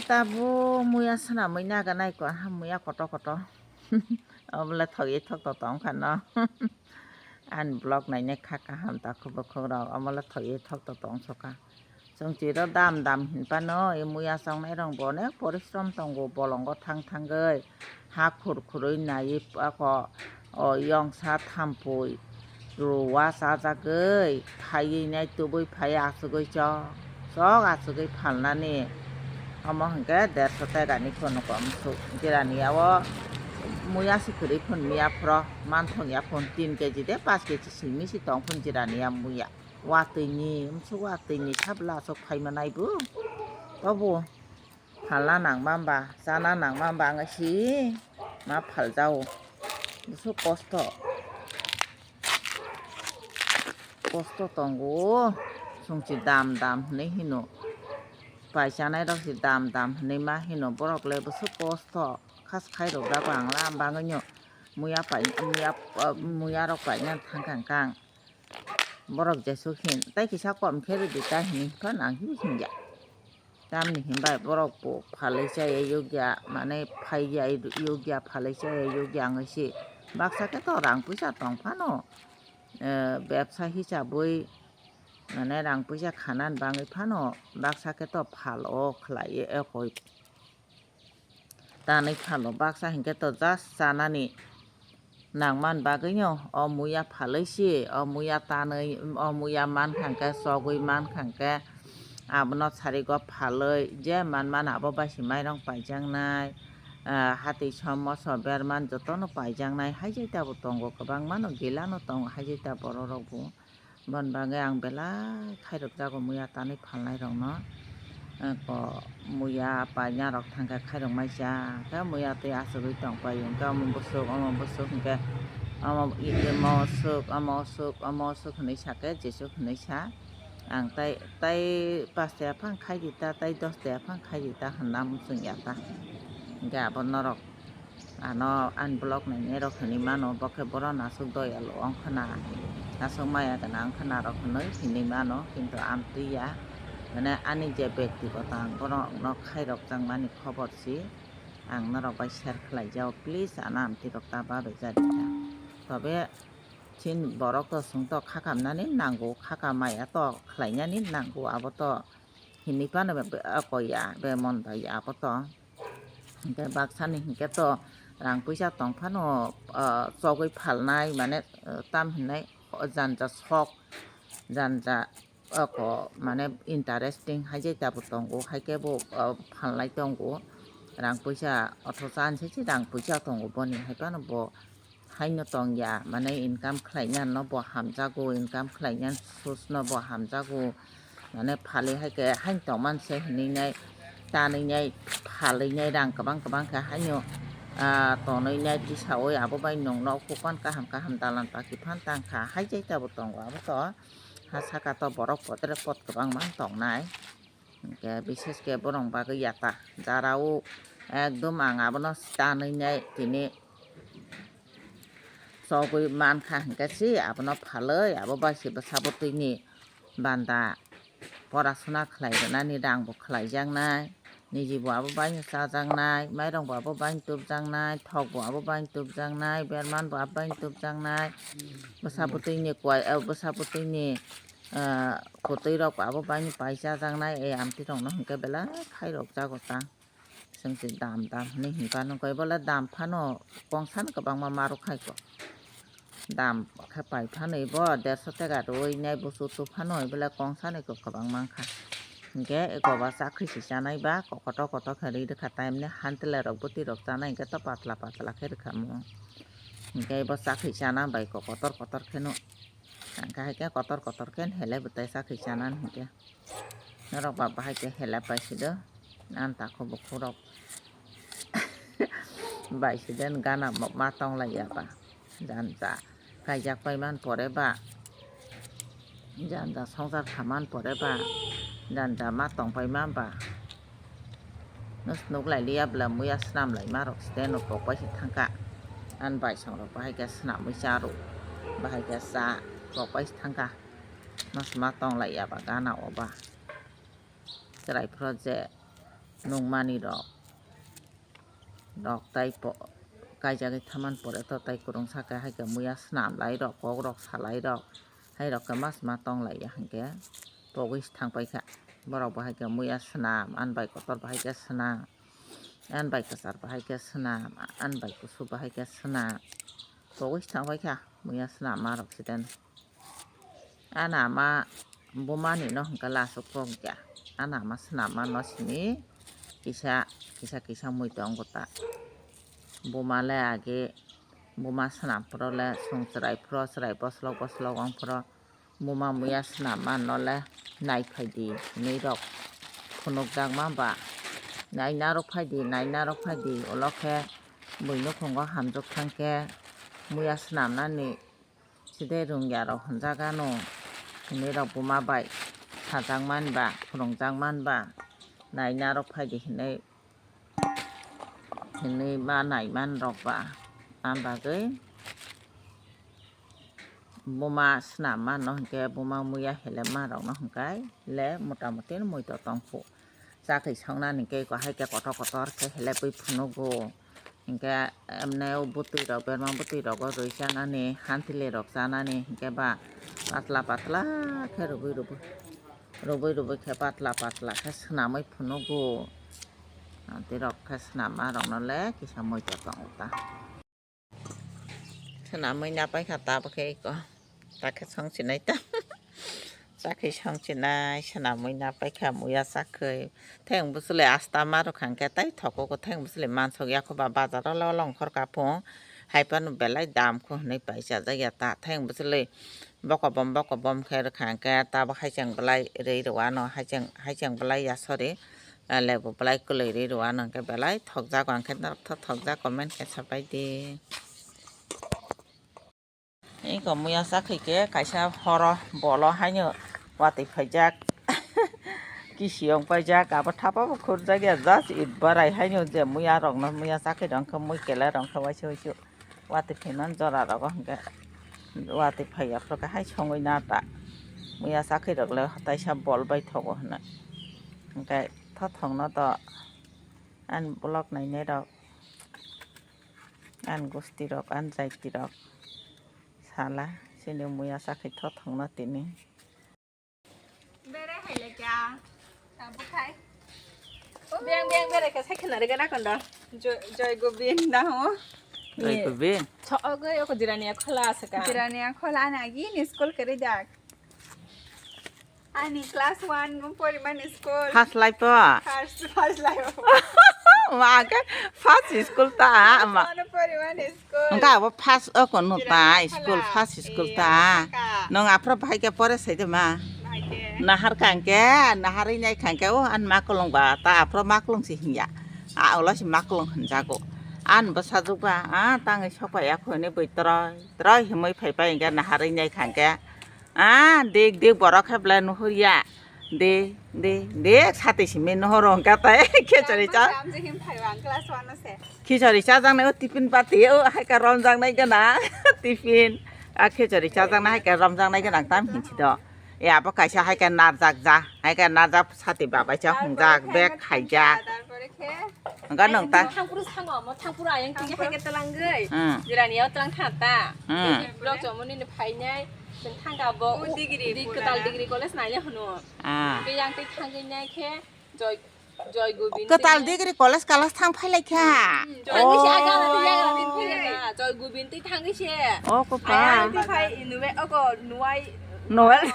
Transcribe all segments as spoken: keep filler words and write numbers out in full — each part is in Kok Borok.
Tabuk muya swnamwi naga naiko, aha muya koto koto. Omola thok ye thok to tong kha no. Ani vlog nainai kha kaham ta khubuk khuk rok, omola thok ye thok to tong soka. Chwng chiro dam dam hinpano, e muya chongnai rok bo onek porishrom tongo, bolongo thang thangwi ha khur khurwi naiwi ako o yongsa thampui ruwa chajagwi phaiwi nai tubui phai achugwi chok chok achugwi phalnani. Omo hwnkhe derso tegani phunukgo musuk jirani o muya si kwrwi phun miya phro manthok ya phun tin keji de pash keji simi si tong phun jirani ya muya. Watwi ni musuk watwi ni sabla aswk phai manai bo tobo. Phalna nangma ba, chana nangma ba wngwi si ma phaljao. Buso kosto, kosto tongo, chwng si dam dam hinwi hino. Pai chanai rok si dam dam hinwi ma hino, borok le buso kosto khas khai rok jago ang la bangwi no muya pai, muya, muya rok paina thang kha ang kang. Borok jesuk hin, tai kisa kom khe rwdi ta hinwi phano ang hibi hingya. Tamni hinbai borok bo phalwi chaya yokya, mane phaiya yokya, phalwi chaya yokya wngwi se. Baksa khe to rang puisa tong phano, eh, bebsa hisabwi, mane rang puisa khanani bangwi phano baksa khe to phal o khlai o koi. Tanwi phano baksa hinkhe to just chanani nangmani bagwino o muya phalwi si, o muya tanwi, o muya mankha hinkhe, chogwi mankha hinkhe, abono sarigo phalwi je manmani abo bai se mairung paijaknai, ah, hati som moso bermani jotono paijaknai, haijai tabuk tongo, kwbangmano gilano tongo haijai ta borok rokbo. Boni bagwi ang belai khairokjago muya tanwi phalnairokno. Eko muya painarok thangkhe khairokmaisa, khe muya twi achugwi tongpaio, hwnkhe omo bwswk, omo bwswk, hwnkhe omo i-, imo swk, omo swk, omo swk hwnwi sakhe, jeswk hwnwi sa. Ang tai, tai pash taya phang khaidi ta, tai dos taya phang khaidi ta hwnna muchungya ta. Hwnkhe abo norok ano unblock nainai rok hinwi mano, bo khe borok aswk doyalo wngkhana, aswk maya gwnang wngkhana rok hinwi hinwi mano, kintu ang twiya. Mane ani je bektigoto ang borokno khairok jakmani khobor si ang norok bai share khlai jao, please ano amtwi rok ta babai jari kha. Tobe chini borok to chwng to kha kamnani nango, kha ka maya to khlainani nango, abo to hinwi phano be, be, ako ya, be mon bai ya abo to. Hwnkhe baksani hinkhe to rang puisa tong phano, ah, chogwi phalnai, mane, ah, tam hinai janja sok, janja oko, mane interesting haijai tabuk tongo, haikhe bo, ah, phalnai tongo. Rang puisa othosa anse se rang puisa tongo boni, hai phano bo haino tongya, mane income khlainano bo hamjago, income khlainani source no bo hamjago, mane phalwi hai khe haino tongmani se hinwi nai, tanwi nai, phalwi nai rang kwbang kwbang khe haino, ah, tonwi nai tisaui abo bai nwng nok hupan kaham kaham dalan paki phan tang kha, haijai tabuk tongo abo to, ha saka to borok potre pot kwbangma tongnai. Hwnkhe bises khe borok bagwi yata jara o ekdom ang abono tanwi nai tini chogwi mankha, hwnkhe se abono phalwi abo bai se bwsa bwtwini banda porasuna khlai rwnani rang bo khlaijaknai, niji bo abo bai chajaknai, mairung bo abo bai tubjaknai, thok bo abo bai tubjaknai, berman bo abo bai tubjaknai, bwsa bwtwini kwai, bwsa bwtwini ah, kwtwi rok abo bai paisa jaknai, eh, amtwi rok no hwnkhe belai khai rok jago ta. Chwng se dam dam hinwi hinpa nw koi, bole dam phano kongsan kwbangma ma rw khai ko. Dam khe pai phano bo derso tega rwi nai busu tu phano bole kongsan eko kwbang mankha. Hwnkhe eko ba chakri se chanai ba kokoto koto khe rwi rwkha, time ni hantele rok bwtwi rok chanai hwnkhe to patla patla khe rwkha mo. Hwnkhe bo chakri chana bai ko kotor kotor khe no. Ang khe hai khe kotor kotor khe helai bwtai chakri chana hinkhe. Norok ba bahai khe helai pai sido. Ang takhuk bukhuk rok bai siden gana ma tong lai ya ba. Janja kaijak pai man pore ba. Janja songchar kha man pore ba. Janja ma tong pai man ba. Nus nuk lai liya bwla muya swnam lai ma rok site no pok bai se thang kha. An bai song rok bahai khe swnamwi cha rw. Bahai khe cha pok bai se thang kha. Nus ma tong lai ya ba gana o ba. Chwrai phro je nungmani rok. Rok tai po-, kaijagwi thaman pore to tai kwrwngsa khe hai khe muya swnam lai rok, kok rok salai rok, hai rok khe mas ma tong lai ya hinkhe pogwi thang pai kha. Borok bo hai khe muya swnam, ani bai kotor bo hai khe swnam, ani bai kwchar bo hai khe swnam, ani bai kusu bo hai khe swnam, pogwi thang pai kha muya swnam ma rok siten. Ana ama bumani no hwnkhe laso kok ya. Ana ama swnam ma no simi kisa, kisa, kisa mui tongo ta. Buma le age buma swnam phuru le song chwrai phuru chwrai boslok boslok ong phuru buma muya swnam ma no le nai phai di hinwi rok phunuk jak ma ba. Nai narwk phai di, nai narwk phai di, ulo khe bui nukhungo hamjwk thang khe muya swnam nani. Side rwngya rok hwnjak ano hinwi rok buma bai sajak man ba, phwrwngjak man ba, nai narwk phai di hinwi, hinwi ma nai man rok ba. Am bagwi buma swnam mano hinkhe buma muya hele ma rok no hinkai le mota moti no muitu tong phu. Chakhi songnani khe hai khe kotor kotor khe helepwi phunugo. Hinkhe emne o bwtwi rok, berma bwtwi rogo rwi chanani, hantili rok chanani hinkhe ba patla patla khe rwbwi rwbwi, rwbwi rwbwi khe patla patla khe swnamwi phunugo. Hantwi rok khe swnamma rokno le kisa muitu tongo ta. Swnamwi napai kha tabuk khe eko. Takhe song sinai ta. Chakhe song sinai, swnamwi napai kha muya chakhe. Theng bwswlwi asta ma rwkha hwnkhe tai thogo ko theng bwswlwi mansok ya kho ba bazar o le olo ongkhor ka phung. Hai phano belai dam kho hwnwi pai chajak ya ta. Theng bwswlwi bokobom bokobom khe rwkha hwnkhe tabuk haicheng bwlai rwi rw ano, haicheng, haicheng bwlai ya sorry. Lebu belai kwlwi ri rw ano hwnkhe belai thokjago, ang khe norok tho thokjak comment khe sapai di. Eko muya chakhi khe kaisa horo bolo haino watwi phaijak. Kisi ong paijak abo thapa bo khurjak ya just it barai haino je muya rok no muya chakhi rok khe mui kela rok khe waisa waisa. Watwi phaimani jora rogo hwnkhe watwi phaiya phuru khe hai songwi na ta. Muya chakhi rok le taisa bol bai thogo hwnwi. Hwnkhe thothong no to ani vlog nainai rok, ani gusti rok, ani jaiti rok sala chini muya chakhi thothong no tini. Bere hai le kya? Tabuk hai. Beng beng bere kya sai khna re gana kondo. Joy, Joy Gobind na ho. Joy Gobind. Cho ogo yoko Jirania khola asa ka. Jirania khola ani agi ni school kari dak. Ani class one mo pori mani school. First life to. First, first life. Ma ke first school ta ma. Ano pori mani school. Hwnkhe abo first o kono ta, school, first school ta. Nwng aphuru bahai khe pore sai de ma? Nahar kha hwnkhe, naharwi nai kha hwnkhe, o ani makulung ba ta aphuru makulung se hinya. A ulo se makulung hinjago. Ani bwsajwk ba a tangwi sokpaiya khoni bui toroi toroi himwi phaipai hwnkhe naharwi nai kha hwnkhe. A dik dik borok khe belai nuhurya. De, de, de, sati simi nohoro hwnkha tai khichari cha. Khichari chajaknai o tiffin party o hai khe romjaknai gana tiffin. A khichari chajaknai hai khe romjaknai gana tam hinsi do. E abo kaisa hai khe narjak ja, hai khe narjak sati babai cha hungjak bek khaijak. Hwnkha nwng ta. Thangpuru sango, mo thangpuru ayang tigi hai khe talangwi. Jirani o talang kha ta. Blok chomoni ni phainai. Chwng thangka bo degree, degree kwtal pura. Degree college naile hwno. Ah. Hwnkhe yang tei thangwi nai khe Joy, Joy Gobind kwtal tei degree college kalas thang phai lai kha. Hmm, Joy Gobind se aga na, aga na, phai na. Joy Gobind tei thangwi se. O ko pa. Ayang tei phai nuwe, oko nuwai. Noel.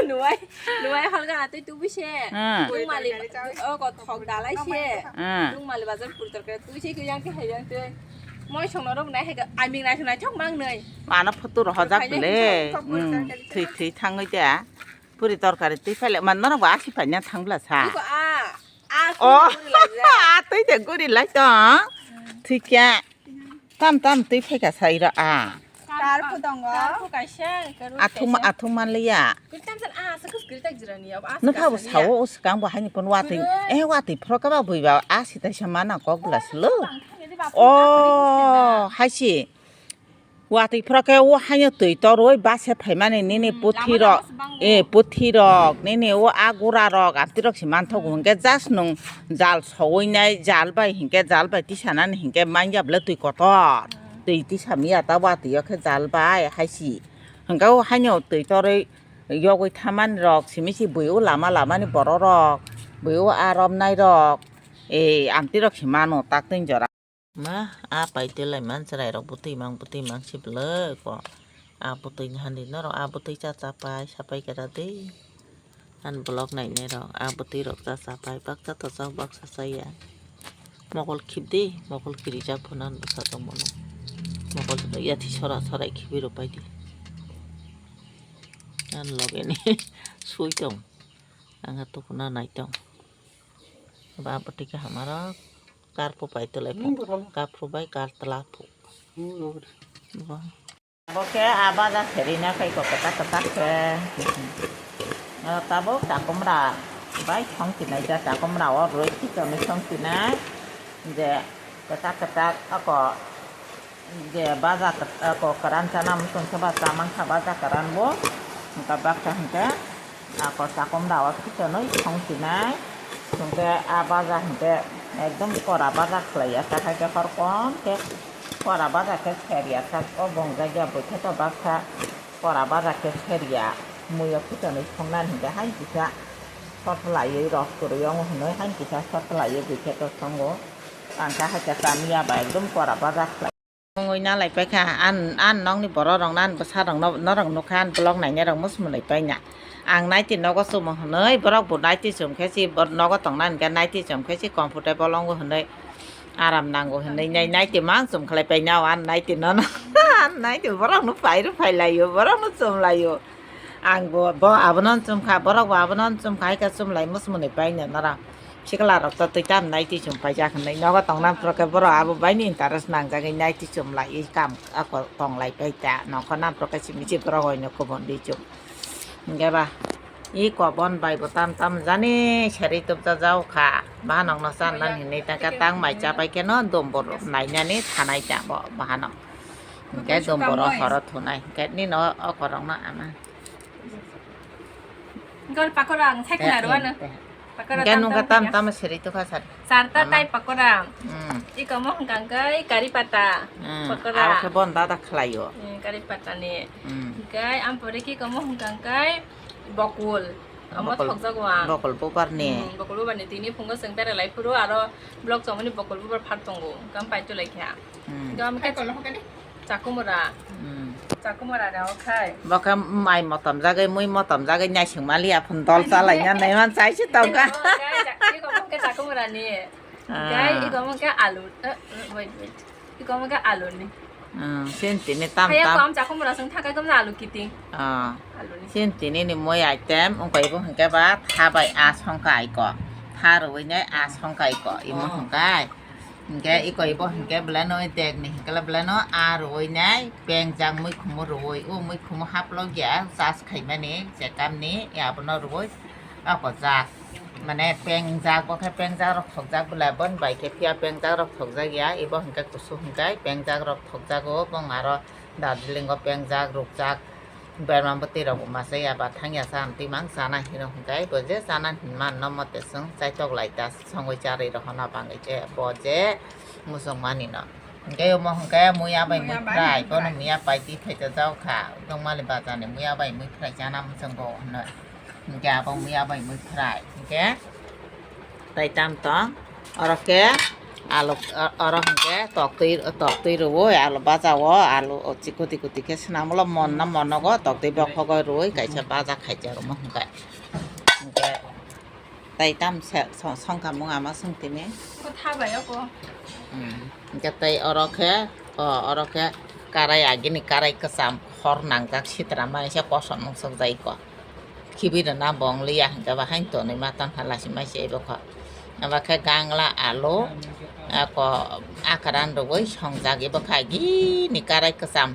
Nuwai, nuwai holga na tei tubi se. Hmm. Tungmali, oko thok dalai se. Hmm. Tungmali bazar puri torkari tubi se, yang tei hai yang tei. Moi songno rok nai hai ka, aming nai song nai thok mang nai. Ano photo rohorjak le. Thwi thwi thangwi de. Puri torkari twi phai le man norok bo asi phai na thang bla sa. Iko a, a, oh, puri lai ja. A twi de guri lai to. Thwi kya. Tam tam twi phai ka sai ro a. Karphu tongo. Karphu kaisa, karphu kaisa. Athung, athung man liya. Kuri tam san a, sa kus kuri tak jirani ya. No pha bo sao o swkang bo haini pon watwi. Eh, watwi phro ka ba bui ba a sita sa mana kok bla slo. Oh, hai si. Watwi phoro khe o haino twi torwi base phaimani nini puthi rok, eh, puthi rok, nini o a gura rok, amtwi rok se manthogo hwnkhe just nwng jal sowui nai, jal bai hinkhe, jal bai tisanani hinkhe manya bwle twi kotor. Twi tisa miya ta watwi o khe jal bai hai si. Hwnkhe o haino twi torwi yogwi thaman rok simi si bui o lama lamani borok rok, bui o a romnai rok, eh, amtwi rok se mano tak twi jora. Ma, a paitwi lai man chwrai rok bwtwi mang bwtwi mang si bwlwk bo. A bwtwi ni hani norok a bwtwi cha cha pai sapai kera de. Ani vlog nainai rok a bwtwi rok cha cha pai baksa to chak baksa chaya. Mokol khibdi, mokol kirijak phano bwsa tongmano. Mokol yathi sora sorai khibi rok paidi. Ani loge ni sui tong. Ang tukuna nai tong. Ba bwtwi kaham aro kar phu pai twlai phu. Kar phu bai kar twla phu. Bo. Bo khe a baja serina khai ko kwtak kwtak khe. Tabuk takumra bai song tinai ja takumra o roi khichoni song tinai. Je kwtak kwtak ako. Je baja kwt-, ako kwran chana muchung khe ba chamang kha baja kwran bo. Hwnkhe baksa hwnkhe ako chakomra o khichonwi song sinai. Hwnkhe a baja hwnkhe ekdom kora baja khlaiya, ta hai khe horkom khe kora baja khe serya sak o bongjak ya bwkhe to baksa kora baja khe serya. Mui o khichonwi songnani hwnkhe hai kisa sot laiwi rok kwrwi wngo hwnwi hai kisa sot laiwi bwkhe to songo. Ang khe hai khe chamiya ba ekdom kora baja khlai. Wngwi nalai paikha, an, an nokni borok rok, an bwsa rok no, norok nukha, an vlog nainai rok muchung lai paina. Ang naiti nogo chumo hwnwi, borok bo naiti chum khe si, bor-, nogo tongna hwnkhe naiti chum khe si comfortable wngo hwnwi, aram nango hwnwi, nai, naiti mang chum khlai paina, o an naiti nono, an naiti borok no phai rw phai laio, borok no chum laio. Ang bo, bo abono chum kha, borok bo abono chum kha, hai khe chum lai muchung lai paina nara. Sikla rok to twi tam nai twi chum paijak hinwi nogo tongna phoro khe borok abo bai ni interest nangjagwi nai twi chum lai i kam ako tong lai pai ta nokho na phoro khe simi se borok hoi no kubun di chum. Hingke ba i kobon bai bo tam tam jani seri tubja jau kha bahanok no chan dan hinwi ta khe tang mai cha pai khe no dombor nai nani thanai ta bo bahanok. Hingke dombor o horo thunai hingke nini o korok no ama. Gol pakora ang sai khna rwano. Pakora. Hingke tam nungkha tam tam tam seri tukha sar. Sarta tai pakora. Hmm. Iko mo hwnkha hwnkhe kari pata. Hmm. Pakora. Aro khe bon dada khlaio. Hmm, kari pata ni. Hmm. Hingke ampore ki komo hwnkha hwnkhe bokol. Omo bokol, thokjago ang. Bokol bubar ni. Hmm, bokol bubar ni tini phungo chwng berai lai phuru aro blok chomoni bokol bubar phar tongo. Hwnkhe am pai tu lai kha. Hmm. Hingke am khe Chakumura. Hmm. Chakumura rao khai. Bo khe mai motom jagwi, mui motom jagwi, naising mali aphun dol chalai na nai man chai se tong kha. Iko mo khe chakumura ni. Ah. Gai iko mo khe alu. Eh, eh, wait, wait. Iko mo khe alu ni. Hmm, sin tini tam tam. Kaya kom chakumura sung thakai kom na alu kiting. Ah. Alu ni. Sin tini ni mui item, ungkoi bo hingke ba tha bai a songka iko. Tha rwi nai a songka iko. Imo hingkai. Hingke iko ibo hingke belai no dek ni hingke belai no a rwui nai pengjak mui khumu rwui o mui khumu haplok ya chas khaimani je kam ni abono rwui ako jak mane pengjak bo khe pengjak rok thokjak belai bon bai khe phiya pengjak rok thokjak ya ibo hingke kusu hingke pengjak rok thokjago bong aro Darjeeling o pengjak rukjak. Berma bwtwi rok bo masa ya ba thang ya sa amtwi mang chana hino hwnkhe bo je chana hinma no mote chwng chaitok lai ta songwi charwi rw hona bangwi je bo je muchung mani no. Hwnkhe omo hwnkhe muya bai mui phrai bono muya pai twi phai to jau kha dongmali bajar ni muya bai mui phrai chana muchung bo hwnwi hwnkhe abo muya bai mui phrai hwnkhe. Tai tam tong. Oro khe alu, o-, oro hwnkhe toktwi, toktwi rwui alu baja o, alu o chi kuti kuti khe swnam ulo mon na mon nogo toktwi bokhogoi rwui kaisa baja khaijak omo hwnkhe. Hwnkhe tai tam se, so-, songkha mung ama swng tini. Ko tha bai o ko. Hmm. Hwnkhe tai oro khe, o, oro khe karai agini karai kwcham hor nangjak sitra mani se kosom nungsuk jai ko. Khibi rwna bong liya hwnkhe bo haino tonwi ma tongkha lachimai se ebo kho. Abo khe gangla alu, ako akran rwui songjak ebo kha agini karai kwcham.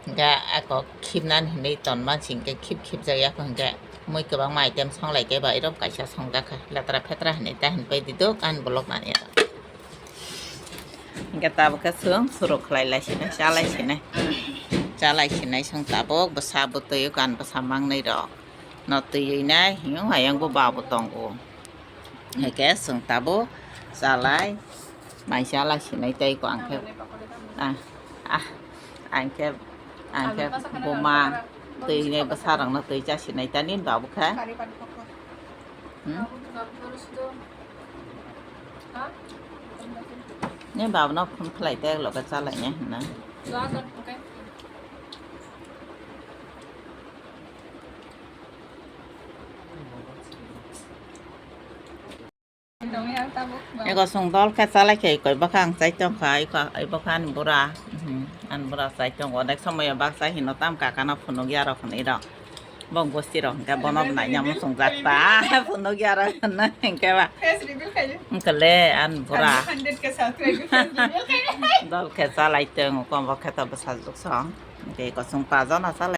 Hwnkhe ako khibnani hinwi tonma se hwnkhe khib khibjak ya hwnkhe mui kwbangma item songlai khe ba irok kaisa songjak kha letra phetra hinwi ta hinpai di dok ani bolok nani. Khe tabuk khe chwng suruk khlai lai sinai, cha lai sinai. Cha lai sinai chwng tabuk, bwsa bwtwi o gan bwsa mangnwi rok. No twiwi nai, hiyung hayung bo ba bo tongo. Hwnkhe chwng tabuk cha lai, mai cha lai sinai tei ko ang khe, ah, ah, ang khe, ang khe buma twi nai bwsa rok no twi cha sinai tani ba bo khe. Hmm? Ni baba no phone khlai te loge cha lai nai hwnna. Ego chwng dol khe cha lai khe koi bwkha ang chai tong kha, iko, iko ani bura. Mhm, ani bura chai tongo. Onek somoy o baksa hino tam kaka no phunuk ya rok hwnwi rok. Bong bosti rok hwnkhe bono bo naina muchung jak ta. Phunuk ya rok hwnwi hwnkhe ba. Face reveal khayo. Hwnkhe le ani bura. Hundred ke sath reveal khayo. Dol khe cha lai tongo, kom bo khe to bwsa juk song. Hwnkhe iko chwng pa jona cha lai.